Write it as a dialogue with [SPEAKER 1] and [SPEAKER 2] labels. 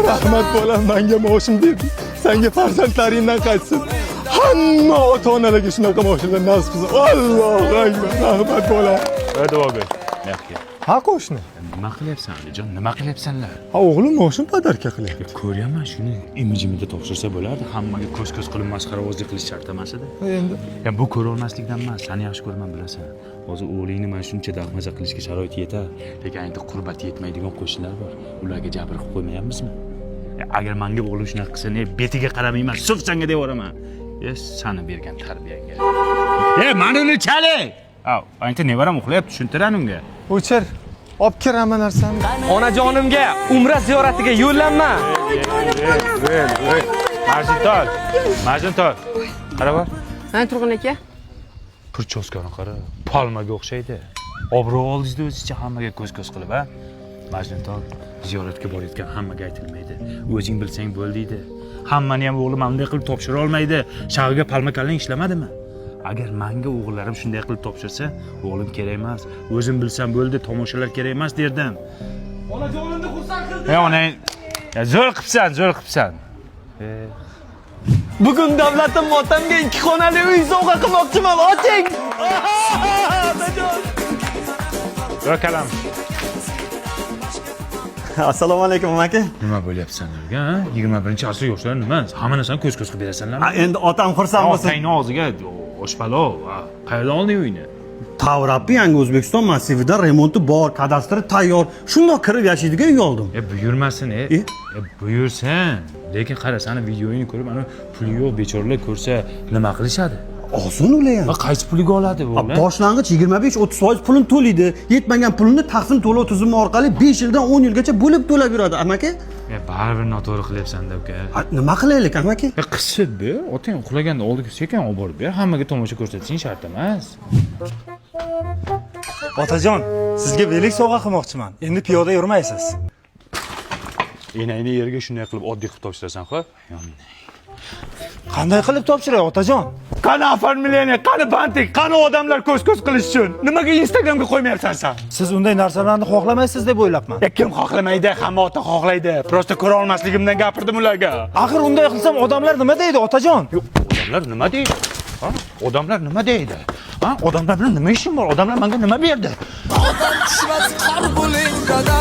[SPEAKER 1] Rahmat bolam, menga moshin berdi. Senga farzandlaringdan qaytsin. Hamma ota-onalarga shunaqa moshinlar nasib qilsin. Allohu akbar. Rahmat bolam.
[SPEAKER 2] Duogo'y. Buyoqqa.
[SPEAKER 1] Ha, qo'shni.
[SPEAKER 2] Nima qilyapsan, Alijon? Nima qilyapsanlar?
[SPEAKER 1] Ha, o'g'lim moshin подарка qilyapti.
[SPEAKER 2] Ko'ryapman, shuni imijimida topshirsa bo'lardi. Hammaga ko'z-ko'z qilib masxaravozlik qilish shart emas edi.
[SPEAKER 1] Endi
[SPEAKER 2] Ya bu ko'rolmaslikdan emas, seni yaxshi ko'raman, bilasan. Hozir o'g'lingni mana shuncha dahmaza qilishga sharoit yetar. Lekin endi qurbati yetmaydigan qo'shnilar bor. Ularga jabr qilib qo'ymayapmizmi? Ya, agar manga o'g'lim shunaqa qilsa, ne betiga qaramayman, suf sanga deb yuboraman. E, sani bergan tarbiyangga. E, mana uni chalik. Av, ancha nevaram uxlayapti, tushuntiran unga.
[SPEAKER 1] O'chir. Olib kir hamma narsani.
[SPEAKER 3] Onajonimga umra ziyoratiga yo'llanma.
[SPEAKER 2] Majnuntol, Majnuntol. Qara bor.
[SPEAKER 4] Ha, Turg'un aka.
[SPEAKER 2] Причёска ni qara, palmaga o'xshaydi. Obro' oldingizda o'zicha hammaga ko'z-ko'z qilib, ha? Majnuntol, ziyoratga borayotgan hammaga aytilmaydi. O'zing bilsang bo'l deydi. Hammani ham o'g'lim mana bunday qilib topshira olmaydi. Shag'iga palma kallang ishlamadimi? Agar manga o'g'illarim shunday qilib topshirsa, o'g'lim kerak emas, o'zim bilsam bo'ldi, tomoshalar kerak emas derdim.
[SPEAKER 3] Onajonimni xursand qildi.
[SPEAKER 2] Ey onang, ya zo'r qilibsan, zo'r qilibsan.
[SPEAKER 3] Bugun davlatim otamga 2 xonali uy sovg'a qilmoqchiman. Oching. Otajon.
[SPEAKER 2] Yo kalam.
[SPEAKER 5] Assalomu alaykum, aka.
[SPEAKER 2] Nima bo'lyapsan ularga, ha? 21-asr yoshlari nima? Hamma narsani ko'z-ko'z qilib berasanlarmi?
[SPEAKER 5] Endi otam xursand bo'lsin.
[SPEAKER 2] Otangni og'ziga osh palov, ha, qayerdan olding uyni?
[SPEAKER 5] Tavrabbi Yangi O'zbekiston massivida remonti bor, kadastri tayyor. Shundoq kirib yashaydigan uy oldim.
[SPEAKER 2] E, buyurmasin, e.
[SPEAKER 5] E?
[SPEAKER 2] E, buyursin. Lekin qara, sani videoyingni ko'rib, ana puli yo'q bechoralar ko'rsa nima qilishadi?
[SPEAKER 5] Oson ular ham.
[SPEAKER 2] Va qaysi puliga oladi bu?
[SPEAKER 5] Ha, boshlang'ich 25-30% pulini to'laydi. Yetmagan pulini taqsim to'lov tizimi orqali 5 yildan 10 yilgacha bo'lib to'lab yuradi, amaki.
[SPEAKER 2] E, baribir noto'g'ri qilyapsan-da, uka.
[SPEAKER 5] Ha, nima qilaylik, amaki?
[SPEAKER 2] E, qisib ber, otang uxlaganda oldiga sekin olib borib ber, hammaga tomosha ko'rsatishing shart emas.
[SPEAKER 6] Otajon, sizga велик sovg'a qilmoqchiman. Endi piyoda yurmaysiz.
[SPEAKER 2] Enangni yerga shunday qilib oddiy qilib topshirasan, xo'p?
[SPEAKER 6] Qanday qilib topshiray, otajon?
[SPEAKER 1] Qani оформление, qani bantik, qani odamlar ko'z-ko'z qilish uchun? Nimaga Instagramga qo'ymayapsan sen?
[SPEAKER 6] Siz unday narsalarni xohlamaysiz deb o'ylabman.
[SPEAKER 1] Ya kim xohlamaydi? Hamma ota xohlaydi. Просто ko'ra olmasligimdan gapirdim ularga.
[SPEAKER 6] Axir unday qilsam odamlar nima deydi, otajon?
[SPEAKER 2] Odamlar nima deydi? Ha? Odamlar nima deydi? Ha? Odamlar bilan nima ishim bor? Odamlar menga nima berdi?
[SPEAKER 7] Otam tushmas, qor bo'ling dada.